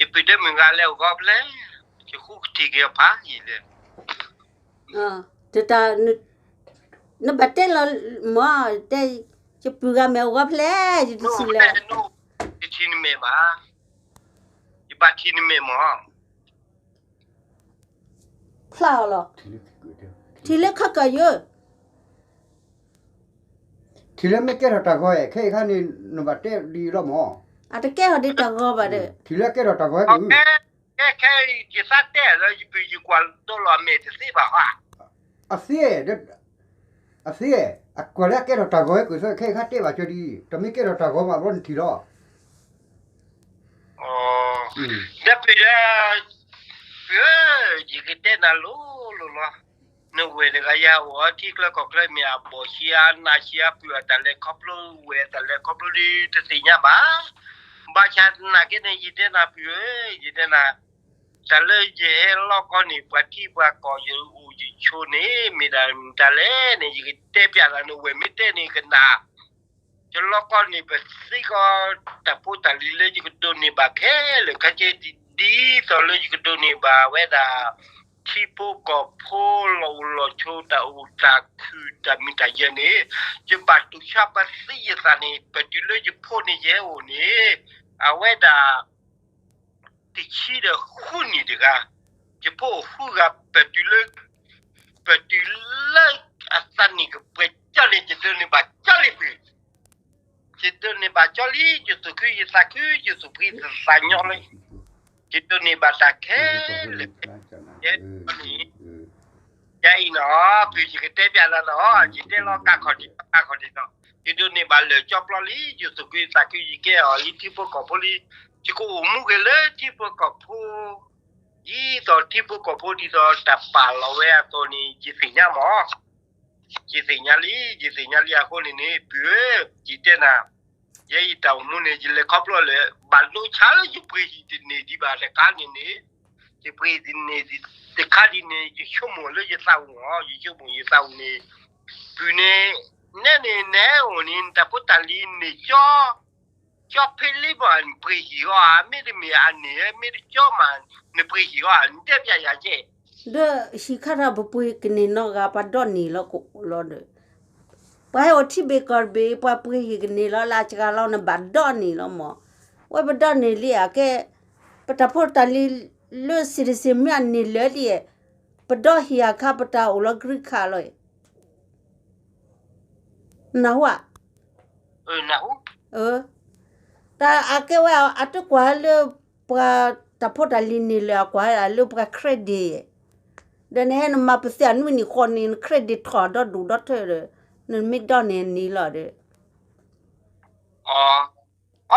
ယပုၢ်ဒီးမုၢ်ဂၤလဲၤအိၣ်ဂီၢ်ဖဲလဲၣ်, ယဃုကထံၣ်က့ၤအဖးယံာ်လဲၣ်. တၢ်, နဘၣ်တဲလီၤမၢ်, တဲ, ယပုၢ်ဂၤမ့ၢ်အိၣ်ဂီၢ်ဖဲလဲၣ်, ယတထံၣ်လဲၣ်. ယထံၣ်နမဲာ်ဘၣ်, ယဘၣ်ထံၣ်နမဲာ်မၢ်. ဖျါအီၤလီၤ. ထံၣ်လၢခီၣ်ကၢၢ်ယိ, ထံၣ်လၢမ့ၢ်ကဲထီၣ်တၢ်ဂီၤဧါ, ခဲအံၤခါန့ၣ် နဘၣ်တဲဒ်အံၤလီၤမၢ်. အတကဲထီၣ်ဒ်တၢ်ဂီၤဘၣ်ဒီး, ထံၣ်လၢကဲထီၣ်တၢ်ဂီၤဧါ, ခဲ, ခဲအံၤယသးတဲလၢယပုၢ်ယကွၢ်ဒိလီၤအမဲာ်တသ့ဘၣ်ဧါ. အသ့, အသ့, အကွၢ်လၢအကဲထီၣ်တၢ်ဂီၤဧါ, ခဲအံၤခါတဲဘၣ်ကၢဒ်အံၤ, တမ့ၢ်ကဲထီၣ်တၢ်ဂီၤမးဘျီနထံၣ်လီၤ. ဒီးပုၢ်ဒီး, ပုၢ်ဧၢ, ယကတဲနၤလိၤလိၤလီၤ. နဝဲၢ်တဂၤယၤအိၣ်အီၤထံချၢကီၢ်ချၢမ့ၢ်အဘီၣ်ဆံးအါနးဆံးအါ, ပုၢ်အတၢ်လဲၤခီဖျိဝဲၢ်တၢ်လဲၤခီဖျိဒီးတသ့ၣ်ညါဘၣ်. ဘၣ်ဆၣ်သနာ်က့န့ၣ် ယတဲနၤပုၢ်ဧၢ, ယတဲနၤ, တၢ်လၢယဟဲလီၢ်ကီၢ်န့ၣ် ပှၤထံပှၤကီၢ်ယအိၣ်ယဆိးန့ၣ် မ့ၢ်ဒၣ်တၢ်လဲၣ်န့ၣ် ယကတဲပျးနၤ, နဝဲၢ်မ့ၢ်တဲန့ၣ်ကနၣ် ယလီၢ်ကီၢ်န့ၣ် ပသံကီၢ်တၢ်ဖိတၢ်လံၤလၢယကဒိးန့ၢ်ဘၣ်ခဲလၢာ်ခဲဆ့, ဒ်သိးလၢယကဒိးန့ၢ်ဘၣ်ဝဲဒၣ် ထံဖိကီၢ်ဖိလီၢ်အိၣ်လီၢ်ဆိးတၢ်အိၣ်တၢ်ခုၣ်တၢ်မံၤတၢ်ယၢၤန့ၣ်, ယဘၣ်တူၢ်ဆါပသံယသးန့ၣ် ပတုၤလၢယဖိန့ၣ်ယဲအိၣ်န့ၣ်, အဝဲဒၣ် တဆံဒီးဃုနံၣ်တဂၤ, ယဖိအိၣ်ဃုဂၤ, ပတုၤလၢ, ပတုၤလၢအသးနံၣ်ကပှဲၤကၠီလံ, ယဒိးန့ၢ်ဘၣ်ကၠီလံပုၢ်, ယဒိးန့ၢ်ဘၣ်ကၠီလံ, ယသူၣ်ခုယသးခု, ယသူၣ်ဖှံသးညီလံ, ယဒိးန့ၢ်ဘၣ်တၢ်ခဲလၢာ်, ယဲန့ၣ် ယအံၤနီၤ, ပုၢ်ယကတဲပျးနၤနီၤ, ယတဲလီၤကးခီၣ်ဒံး ကးခီၣ်ဒံးနီၤ, ယဒိးန့ၢ်ဘၣ်လၢာ်ကၠီပျီလံ, ယသူၣ်ခုသးခု, ယကဲအီၤလံထံဖိကီၢ်ဖိလံ, ယကအိၣ်မူက့ၤလၢထံဖိကီၢ်ဖိ, ဒ်သိးထံဖိကီၢ်ဖိဒ်သိးတၢ်ပာ်လီၤဝဲအသိးန့ၣ် ယသ့ၣ်ညါမၢ်, ယသ့ၣ်ညါလံ, ယသ့ၣ်ညါလံအဃိန့ၣ်န့ၣ် ပုၢ်ဧၢ, ယတဲနၤ, ယဲယတၢ်အိၣ်မူန့ၣ် ယလဲၤခီဖျိလၢ ဘၣ်ဒိဆါလၢယပှ့ၤဟံၣ်တန့ၢ်ဒံးဘၣ်တခါန့ၣ်န့ၣ်, ယပှ့ၤဟံၣ်တန့ၢ်တခါဒ်န့ၣ် ယဆိကမိၣ်လၢယသးပူၤလီၤ, ယဆိကမိၣ်ယသးပူၤန့ၣ်, ပုၢ်န့ၣ်, နဲန့ၣ် နဟဲအိၣ်န့ၣ် နတၢ်ဖိတၢ်လံၤန့ၢ်ကၠီ, ကၠီဖဲလံမး နပှ့ၤဟံၣ်အီၤဧါ, မ့တမ့ၢ်အန့ၣ် မ့ၢ်တကၠီမး နပှ့ၤဟံၣ်အီၤဧါ, နတဲပျးယၤကဲ, ဒီးဟံၣ်ခါထီၣ်ပပှ့ၤကန့ၢ်နီတဂၤ ပှၤဒိးန့ၢ်လီၤကိးလီၤဒီး, ပှၤဟဲအိၣ်ထံဘ့ၣ်ကီၢ်တဘ့ၣ် ပှၤပှ့ၤဟံၣ်ကန့ၢ်လီၤ လၢအစှၤလီၤ နဘၣ်ဒိးန့ၢ်လီၤမၢ်, ဝဲပဒိးန့ၢ်လံဧါကဲ, ပတၢ်ဖိတၢ်လံၤလၢ citizen မ့ၢ်အန့ၢ်လၢာ်လံ, ပဒိးဟံၣ်အခါ ပတၢ်အိၣ်လီၤ green card လီၤ, နၢ်ဟူဧါ, တၢ်အကဲဝဲ အတကွၢ်လၢ ပှၤတၢ်ဖိတၢ်လံၤန့ၢ်လၢာ် အကွၢ်လၢပှၤ credit, ဒီးနဟဲနမၤပသံအနွံနံၣ်ဃိးနံၣ် န credit ထီၣ်ဒီဒူၣ်ဒီထၢဒီး, နမ့ၢ်ဒိးန့ၢ်န့ၢ်လီၤဒီး, အီ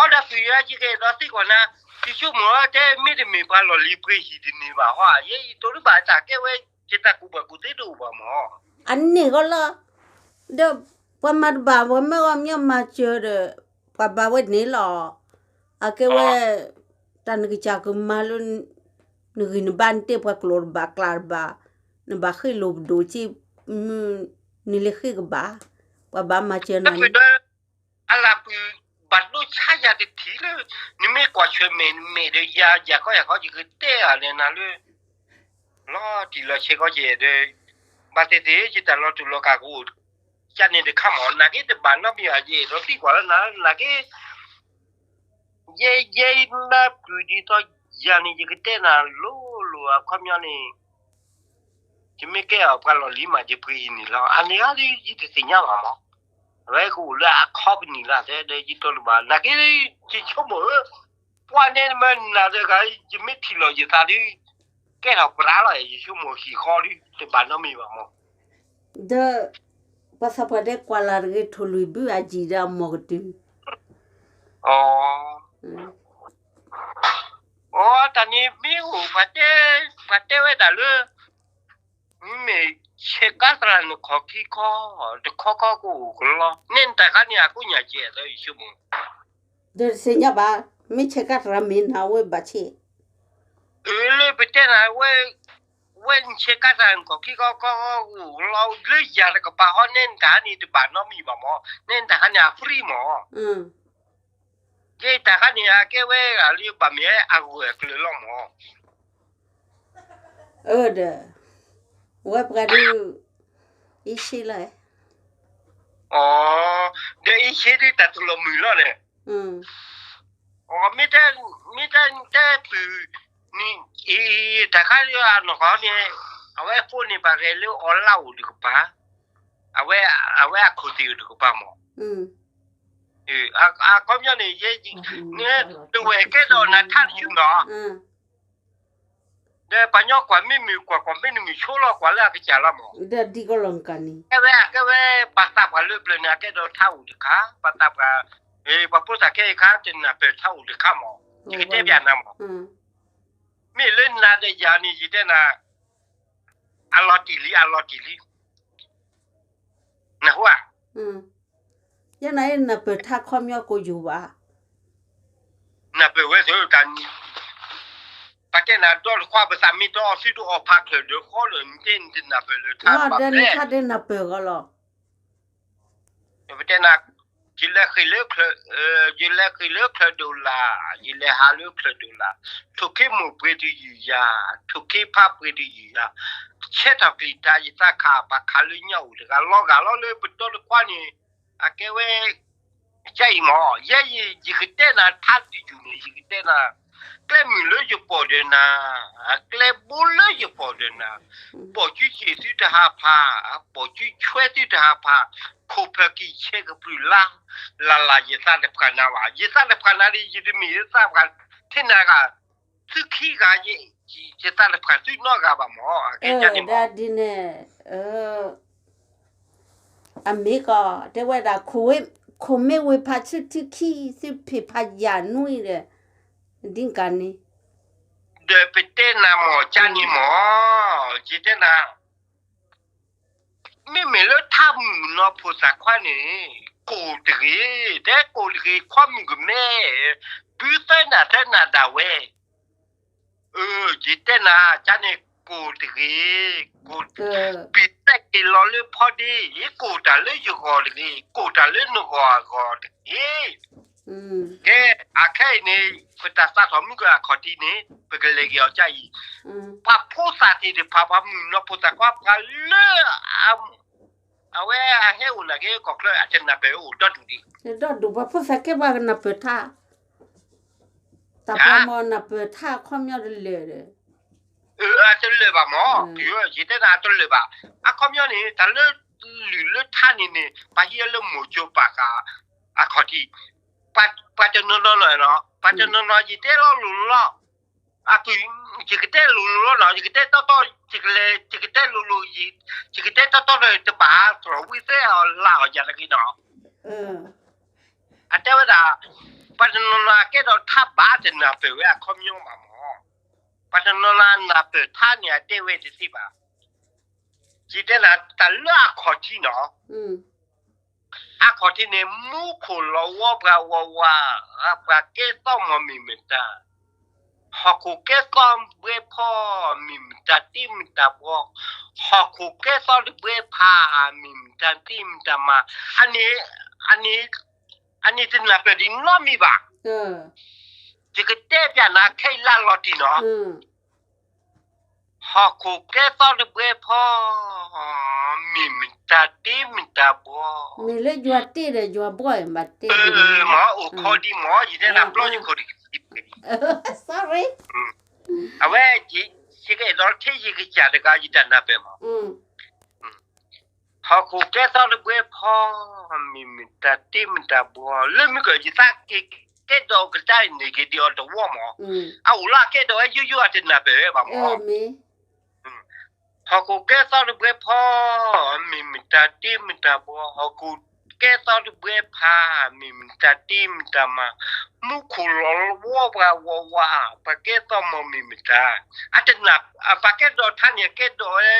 ဒီးပုၢ်ယဲယကဲဒီးသံကွၢ်နၤ, ယဆိကမိၣ်တဲမ့တမ့ၢ်ပှၤလီၢ်လံၤပှ့ၤဟံၣ်တန့ၢ်ဘၣ်ဟီ, ယဲယတိၢ်တဘၣ်တၢ်ကဲဝဲ, ယတၢ်ကူၣ်ဘၣ်ကူၣ်သ့တအိၣ်ဘၣ်မၢ်, အန့ၢ်ဂီၢ်လီၤ, ဒီးပှၤမၤတဘၣ် ပှၤမၢဂီၢ်မၠီမၤစၢၤဒီး, ပှၤဘၣ်ဝဲန့ၣ်လီၤ, အကဲဝဲ, တၢ်နကစၢ်ကမၤလၢ နဂံၢ်နဘါနတဲပှၤကျိာ်တဘၣ်ကျးတဘၣ်, နဘၣ်ဃ့လိာ်ပဒိၣ်က့, နလဲၤဃ့ကဘၣ်, ပှၤဘၣ်မၤစၢၤနၤန့ၣ်, အလၢပုၢ်ဘၣ်ဒိဆါယၤတထံၣ်လၢ, နမ့ၢ်ကွၢ်ဆၢၣ်မဲာ်မဲာ်ဒီးယၤ ယၤခီယၤခီယကတဲအီၤန့ၣ်နၤလၢ, လီၤတံၢ်လီၤဆဲးကီကဲဒီး, ဘၣ်သ့ၣ်သ့ၣ်ယတၢ်လီၤတူာ်လီၤကာ်ကအိၣ်, ကန့ၣ်တခါမၢ် နာ်က့တဘၣ်နီတမံၤအယဲၢ်ဒီးသံကွၢ်လၢနၤ နာ်က့ ယဲယဲ မ့ၢ်ပုၢ်ဒ်သိးယၤန့ၣ် ယကတဲနၤလိၤလိၤအခီပညီန့ၣ်, ယမ့ၢ်ကဲအီၤပှၤလီၢ်လံၤမး ယပှ့ၤဟံၣ်န့ၣ်လီၤ. အန့ၣ်ဂၤဒ်ယတသ့ၣ်ညါဘၣ်မး, အဝဲကအိၣ်လၢအ company လၢတဲဒီးယတိၢ်တဘၣ် နာ်က့ ယဆိကမိၣ်ဧၢ, ပှၤန့ၣ်မ့ၢ်နၤတဂၤ ယမ့ၢ်ထံၣ်လီၤယသးဒ် ကဲထီၣ်ပှၤလီၤ ယဆိကမိၣ်ဟံၣ်ဃီဒ် တဘၣ်နီတမံၤဘၣ်မး ဒီး ပှၤသးပှၢ်တဲကွၢ်လၢ်တဂ့ၤ ထိၣ်လွံၢ်ဘုအယံၤဒီးအမိၢ်ကတုၤ, အီ, အီ တၢ်န့ၣ်မ့ၢ်အိၣ် ပှၤတဲဝဲဒၣ်လၢ မ့ၢ်ဆဲးကါသရၣ်နခီၣ်ခံခီ, တခီခီကအိၣ်ကလီ, နဲနတၢ်ခါန့ၣ် အကိးညါကဲဒီးယဆိကမိၣ် ဒီးတသ့ၣ်ညါဘၣ်, မ့ၢ်ဆဲးကါသရၣ်မ့ၢ်နၤဝဲဘၣ်ဆ့, အၢ လၢပတဲနၤဝဲ, ဝဲနဆဲးကါသရၣ်နခီၣ်ခံခီကီကီအိၣ်လီၤ လၢယၤတကပၤဃီ နဲနတၢ်ခါန့ၣ် တဘၣ်နီတမံၤဘၣ်မး, နဲနတၢ်ခါန့ၣ် အ free မး. ယဲတၢ်ခါန့ၣ် အကဲဝဲဂၤလၢဘၣ်မ့ၢ်ဝဲအဂၢၢ်အကျၢၤလီၤမၢ်. အၢဒီး, ဝဲပှၤဒုး, အံၣ်ဆ့လီၤ. အီ, ဒီးအံၣ်ဆ့ဒုးတၢ်တလီၤမုၢ်လီၤန့ၣ်. အီ, မ့ၢ်တဲ, မ့ၢ်တဲ, တဲပုၢ်, တၢ်ခါဒုးအနီၢ်ကီၢ်န့ၣ်, အဝဲဖိန့ၣ်ပှၤဂဲၤလၢအီလါအိၣ်တကပၤ, အဝဲ, အဝဲအခိၣ်သ့ၣ်အိၣ်တကပၤမၢ်. အခီပညီန့ၣ် ယဲ, တဝဲၢ်ကဲဒီးနၤထါတယုၢ်နီၤ, ဒီးပှၤညီကွၢ်မ့ၢ်မုာ်ကွၢ် ကွၢ်မ့ၢ်နမုာ်ဆိလီၤကွၢ်လၢအကစၢ်လီၤမၢ်. ကဲဝဲ, ကဲဝဲ, ပှၤသးပှၢ်လၢပျၢၤန့ၣ် အကဲဒီးထါအိၣ်တခါ, ပှၤသးပှၢ်, ပှၤဖိသၣ်ခဲအံၤခါ တနၢ်ပၢၢ်ထါအိၣ်တခါမၢ်, ယကတဲပျးနၤမၢ်. မ့ၢ်လၢနၤဒီးယၤန့ၣ် ယတဲနၤ, အလီၤတံၢ်လံ အလီၤတံၢ်လံ, နၢ်ဟူဧါ. ယဲနၤအံၤနၢ်ပၢၢ်ထါခီပညီကိးယိာ်ဘၣ်. နၢ်ပၢၢ်ဝဲသ့ၣ်တၢ်, ပတဲနၤဒီတခွါ ပသးမ့ၢ်ဒီအီၣ်သုတအီၣ်ဖးချၢၣ်ဒီးဃီဒီး နတဲနတနၢ်ပၢၢ်လၢထါဘၣ်လဲၣ်. ပတဲနၤ, ယလဲၤဃ့ၢ်လၢချၢၣ်, ယလဲၤဃ့ၢ်လၢချၢၣ်ဒိၣ်လာ်, ယလဲၤဟးလၢချၢၣ်ဒိၣ်လာ်, ထိၣ်ခ့မိၢ်ပှ့ၤတယုၢ်ယၤ, ထိၣ်ခ့ဖးပှ့ၤတယုၢ်ယၤ, ဆဲးထီၣ်ကလံၤတၢ်ယသးခး ပှၤခးလၢညၣ်အိၣ်တဂၤ လီၤဂာ်လီၤလၢပဒီတခွါန့ၣ်, အကဲဝဲ, ကအံၤမၢ်, ယဲယံၤ ယကတဲနၤထါတယုၢ်န့ၣ် ယကတဲနၤ, ကျဲမုၢ်လၢယပီၢ်ဒီးနၤ, ကျဲဘိလၢယပီၢ်ဒီးနၤ, ပိာ်ကူစ့ၣ်သုတဟးဖး, ပိာ်ကူဆွဲသုတဟးဖး, ခိၣ်ဖၢၣ်ကံၢ်ဆဲးကပြုၢ်လါ, လၢ်လၢ်ယသးတဖှၣ်နၤဘၣ်, ယသးတဖှၣ်နၤဒီး ယတမ့ၢ်ယသးတဖှၣ်, ထဲနၤဂၤ, သုခံဂၤ, ယသးတဖှၣ်သုနီတဂၤဘၣ်မၢ်, အကဲန့ၣ်မၢ်. ဒ်န့ၣ်, အမ့ၢ်ကီး တဲဝဲဒၣ်, ခိၣ်မ့ၢ်ဝ့ၤဖးဆူထံခံ သုဖံးဖးယၢ်နွံဒီး, ဒ်ကန့ၣ်, ဒီးပတဲနၤမၢ် ကန့ၣ်မၢ်, ယတဲနၤ, မ့မ့ၢ်လၢထါမုၣ်နီၢ်ဖိသၣ်ခွါန့ၣ်, ကိၢ်တဂ့ၤ, တဲကိၢ်တဂ့ၤ ခွါမုၣ်ကမဲ, ဘုသၢနၤသၢနၤဒၣ်ဝဲ ယတဲနၤ ကန့ၣ်ကိၢ်တဂ့ၤ, ကိၢ်, ပံၤသဲက့ၤလီၤလၢဖီဒ့, ကိၢ်တၢ်လၢယဂီၢ်တဂ့ၤ, ကိၢ်တၢ်လၢနဂီၢ်အဂီၢ်တဂ့ၤ. ကဲ, အခဲအံၤန့ၣ်, ပတၢ်သးထီၣ်မုၢ်ကအခီၣ်ထံးန့ၣ် ပကလဲၤက့ၤအီၤကအံၤ, ပှၤဖိသၣ်သ့ၣ်တဖၣ် ပှၤမုၣ်နီၢ်ဖိသၣ်ခွါ ပှၤလၢ အဝဲအဟဲအိၣ်နာ်က့ ကီၢ်ချၢအတနၢ်ပၢၢ်အိၣ်ဒီဒူၣ်ဒံး, ဒီဒူၣ် ပှၤဖိသၣ်ကဲပှၤကနၢ်ပၢၢ်ထါ, တၢ်ပှၤမၤနၢ်ပၢၢ်ထါအခီပညီတလၢာ်ဒီး, တလၢာ်ဘၣ်မၢ်, ယတဲနၤတလၢာ်ဘၣ်, အခီပညီန့ၣ် တၢ်လၢလုၢ်လၢထါန့ၣ်န့ၣ် ပှၤဟံးလၢမိၢ်ကၠိပာ်ဃာ်အခီၣ်ထံး, ပှၤတနီၤနီၤလီၤ, ပှၤတနီၤနီၤ ယတဲလီၤလိၤလီၤ အပုၢ်, ယကတဲလိၤလိၤလီၤနီၤ, ယကတဲတီတီ, ယကလဲၤ, ယကတဲလိၤလိၤ, ယကတဲတီတီဒီး တဘၣ်သရိာ်ဝံသဲအီၤလၢအီၤယၤတဂ့ၤနီၤ. အတဲဝဲဒၣ်, ပှၤတနီၤနီၤအကဲထီၣ်ထါဘၣ်တနၢ်ပၢၢ်ဝဲအခီပညီဘၣ်မၢ်, ပှၤတနီၤနီၤနၢ်ပၢၢ်ထါန့ၣ် အတဲဝဲတသ့ဘၣ်. ယတဲနၤတၢ်လၢအခီၣ်ထံးနီၤ, အခီၣ်ထံးန့ၣ် မူခိၣ်လီၤဝီပှၤဝးဝး, ပှၤကဲသီၣ်မီၢ်မ့ၢ်မတၤ, ဟီၣ်ခိၣ်ကဲသီၣ်ဘှဲဖီ မ့ၢ်မတၤတ့မတၤဘှီ, ဟီၣ်ခိၣ်ကဲသီၣ်တဘှဲဖး မ့ၢ်မတၤတ့မတၤမၤ, အန့ၣ်, အန့ၣ်တနၢ်ပၢၢ်ဒံးနီတမံၤဘၣ်. ယကတဲပျးနၤခဲအံၤလၢလီၤတံၢ်နီၤ, ဟီၣ်ခိၣ်ကဲသီၣ်တဘှဲဖီ, မ့ၢ်မတၤတ့မတၤဘှီ, မ့ၢ်လၢယွၤတ့ဒီးယွၤဘှီ, မ့ၢ်အိၣ်ခိးဒံးမၢ်, ယတဲနၤပျီယခိၣ်တက့ၢ်, အဝဲ, ယကအဲၣ်ဒိးထဲယကစၢ်တဂၤ ယတၢ်နၢ်ပၢၢ်မၢ်, ဟီၣ်ခိၣ်ကဲသီၣ်တဘှဲဖီ, မ့ၢ်မတၤတ့မတၤဘှီ, လၢမုၢ်ကၢၢ် ယသးက့ၤကဲဒိးကဒါန့ၣ်က့ၤဒံးအီၤတဝီမၢ်, အအိၣ်လၢအကဲဒိးဝဲယိယိအတနၢ်ပၢၢ်ဝဲဘၣ်မၢ်, ဟီၣ်ခိၣ်ကဲသီၣ်တဘှဲဖီ, မ့ၢ်မတၤတ့မတၤဘှီ, ဟီၣ်ခိၣ်ကဲသီၣ်တဘှဲဖး, မ့ၢ်မတၤတ့မတၤမၤ, မူခိၣ်လီၤဝီပှၤဝးဝး, ပှၤကဲသီၣ်မီၢ်မ့ၢ်မတၤ, အတနၢ်, ပှၤကဲဒိးထါန့ၣ် အကဲဒိးဝဲ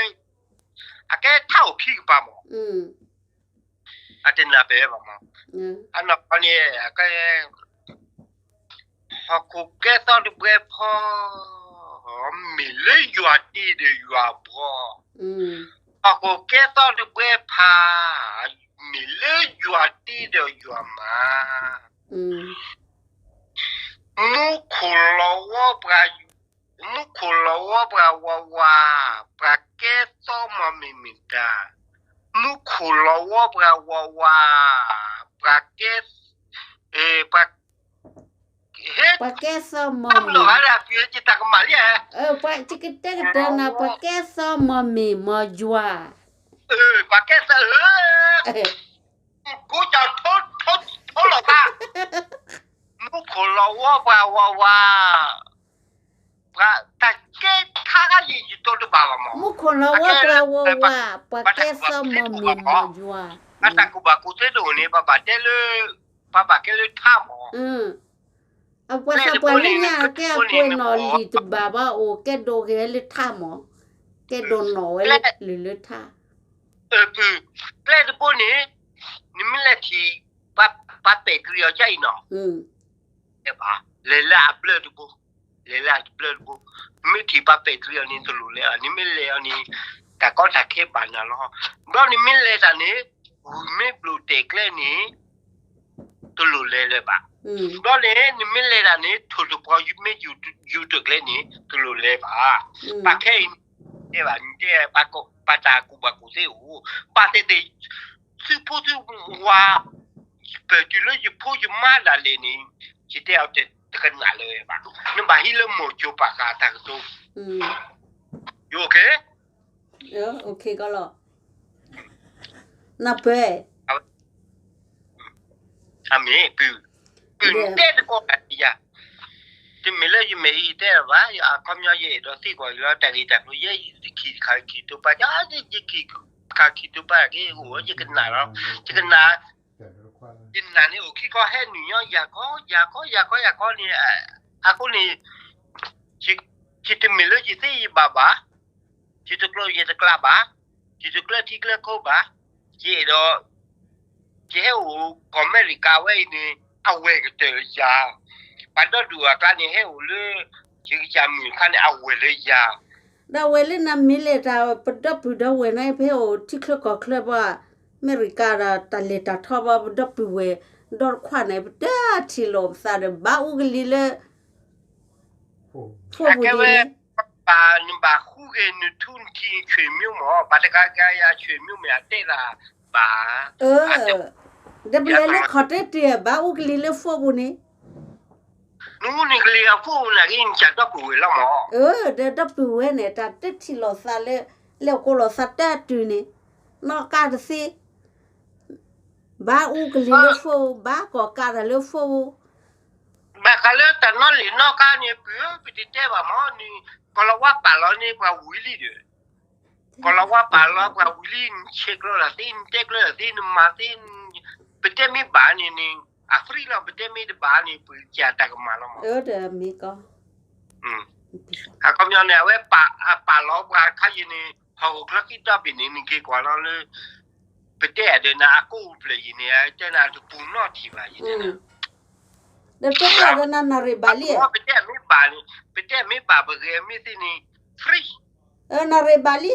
အကဲထါအိၣ်ခံကပၤမၢ်, အတနၢ်ပၢၢ်ဘၣ်မၢ်, အနီၢ်ကီၢ်န့ၣ်, ဟီၣ်ခိၣ်ကဲသီၣ်တဘှဲဖီ, မ့ၢ်လၢယွၤတ့ဒီးယွၤဘှီ, ဟီၣ်ခိၣ်ကဲသီၣ်တဘှဲဖး, မ့ၢ်လၢယွၤတ့ဒီးယွၤမၤ, မူခိၣ်လီၤဝီပှၤ, မူခိၣ်လီၤဝီပှၤဝးဝး, ပှၤကဲသီမီၤမ့ၢ်မ့ၢ်တၢ်, မူခိၣ်လီၤဝီပှၤဝးဝး, ပှၤကဲ, ပှၤ, ဟဲ, ပှၤကဲသီမီၤမ့ၢ်, တၢ်ကမၣ်လံ, ပှၤကတဲကတဲနၤ ပှၤကဲသီမီၤမ့ၢ်မီၤယွၤ, ပှၤကဲသီ, ကိးကထိ, ထိလီၤဘၣ် မူခိၣ်လီၤဝီပှၤဝးဝး, ပှၤတၢ်ကဲထါယံၤယတိတဘၣ်ဘၣ်မး, မူခိၣ်လီၤဝီပှၤဝးဝး, ပှၤကဲသီမီၤမ့ၢ်မီၤယွၤ, အတၢ်ကူၣ်ဘၣ်ကူၣ်သ့တအိၣ်န့ၣ် ပှၤဘၣ်တဲလၢ, ပှၤဘၣ်ကဲလၢထါမး, အပှၤသးပှၢ်လၢညါကဲအကွဲးနီၣ်လံာ်တဘၣ်ဘၣ်အိၣ် ကဲဒိးဂဲၤလၢထါမး, ကဲဒိးနီၣ်ဝဲလၢလၢထါ ပကျဲတဘိန့ၣ်, နမ့ၢ်လဲၤထံၣ်, ပှၤပဲာ်ကရံးအီၤကအံၤနီၤ, လဲၤဘၣ်, လဲၤလၢအဘျၢၣ်တဘိ, လဲၤလၢအဘျၢၣ်တဘိ, မ့ၢ်ထံၣ်ပှၤပဲာ်ကရံးအီၤန့ၣ် တလိၣ်လဲၤအီၤ, နမ့ၢ်လဲၤအီၤန့ၣ်, တၢ်ကီတၢ်ခဲဘၣ်နၤလီၤ, ဘျီနမ့ၢ်လဲၤတၢ်န့ၣ်, ဂုၢ်မ့ၢ်ဘျိးတဲာ်ကျဲန့ၣ် တလိၣ်လဲၤလၢၤဘၣ်, ဘျီန့ၣ် နမ့ၢ်လဲၤတၢ်န့ၣ် ထိၣ်တပှီၤယုၢ်မ့ၢ်ယူၤတကျဲန့ၣ် တလိၣ်လဲၤဘၣ်, ပှၤခဲအံၤ, တဲဘၣ်, တဲ, ပှၤတၢ်ကူၣ်ဘၣ်ကူၣ်သ့အိၣ်, ဘၣ်သ့ၣ်သ့ၣ်, သုဖိသုဝၤ, ပၢၢ်တုၤလၢယဖိယမါဒၣ်လဲာ်န့ၣ်, ယတဲအီၤတကနၣ်လၢၤဘၣ်, နဘၣ်ဟံးလၢမိၢ်ကၠိၤပာ်ဃာ်တၢ်ကတိၤ, ယအိၣ်က့ၤ နပၢၢ်, အမ့ၢ်, ပုၢ်တဲတကိးဂၤတယၤ, တမ့ၢ်လၢယမဲာ်အံၤတဲလၢၤဘၣ်, အခီပညီယအဲၣ်ဒိးသံကွၢ်လီၤ တၢ်ဂ့ၢ်တၢ်ကျိၤ ယဲယခံခါခံကတိၤပာ်, ယခံခါခံကတိၤပာ်က့ၤအိၣ် ယကနၣ်လီၤ, ယကနၣ်, ယနၣ်န့ၣ်အိၣ်ခံခီ ဟဲနုာ်ညီယၤခီ ယၤခီ ယၤခီ ယၤခီန့ၣ်, အဃိန့ၣ် ယတမ့ၢ်လၢယသ့ယဘၣ်ဘၣ်, ယတကျိယတကျါဘၣ်, ယတကျၢထံကျၢကီၢ်ဘၣ်, ယအဲၣ်ဒိး, ယဟဲအိၣ်ကီၢ်အမဲရကၤဝဲအံၤန့ၣ် အဝဲၢ်ကတၢၢ်လၢယၤ, ပှၤဒီဒူၣ်အကျါန့ၣ် ဟဲအိၣ်လၢ, ယကစၢ်မုၣ်အခါန့ၣ် အဝဲၢ်လၢယၤ, ဒီးအဝဲၢ်လၢနမ့ၢ်လဲၤတၢ် ပဒီပုၢ်ဒီဝဲၢ်န့ၣ် ပဟဲအိၣ်ထံချၢကီၢ်ချၢဘၣ်, အမဲရကၤဒီး တၢ်လဲၤတၢ်ထီဘၣ် ပဒီပုၢ်ဝဲၢ်, ဒီတခွါန့ၣ် ပတထံၣ်လိာ်ပသးဒီး ဘၣ်အူကလံၤလၢ ဖိပူၤဒ်လဲၣ်, နဘၣ်ဃုဂ့ၤနထူနထံဆွေမျိုးမး, ဘၣ်တဂၤဂၤယၤဆွေမျိုးမ့ၢ်အတဲတၢ်ဘၣ်, ဒီးပလဲၤလၢခီၣ်တတ့ၢ် ဘၣ်အူကလံၤလၢဖိပူၤန့ၣ်, နအူန့ၣ်ကလံၤအဖိပူၤန့ၣ်က့ နကဒီပုၢ်ဝဲၢ်လီၤမး, ဒီးဒီပုၢ်ဝဲၢ်န့ၣ် တၢ်တထံၣ်လိာ်သးလၢ, လဲၤကိးလိာ်သးတၢ်တုၤန့ၣ်, နီၢ်ကါတသ့ ဘၣ်အူကလံၤလၢဖိ, ဘၣ်ကီၢ်ကးတၢ်လၢဖိ, ဘၣ်ဃးလၢတၢ်နီၣ်လံာ်နီၣ်ကါန့ၣ် ပုၢ်ဧၢ ပတတဲဘၣ်မးန့ၣ်, ကီၤလၤဝါပာ်လီၤန့ၣ်ပှၤဝံၤလံဒီး, ကီၤလၤဝါပာ်လီၤပှၤဝံၤလံ နဆဲးကျိးတၢ်သ့ နတဲကျိးတၢ်သ့ နမၤသ့, ပတဲမ့ၢ်ဘၣ်န့ၣ်န့ၣ် အfreeလီၤ, ပတဲမ့ၢ်တဘၣ်န့ၣ် ပကစၢ်တၢ်ကမၣ်လီၤမး, အခီပညီန့ၣ် အဝဲပာ်လီၤပှၤခါယံၤန့ၣ် ဟီၣ်ခိၣ်ချၢခံတီၤဘ့ၣ်န့ၣ် နက့ၤကွၢ်လီၤလၢ, ပတဲဒီးနၤအကိၣ်ဖျၢၣ်ယံၤန့ၣ် တဲနၤတပူၤနီၣ်ထံၣ်ဘၣ်ယံၤန့ၣ်, ဒီးတဲနၤနရ့ဘၣ်လံ, ပတဲမ့ၢ်ဘၣ်န့ၣ် ပတဲမ့ၢ်ဘၣ်ပဂဲၤမ့ၢ်သ့န့ၣ် free, နရ့ဘၣ်လံ,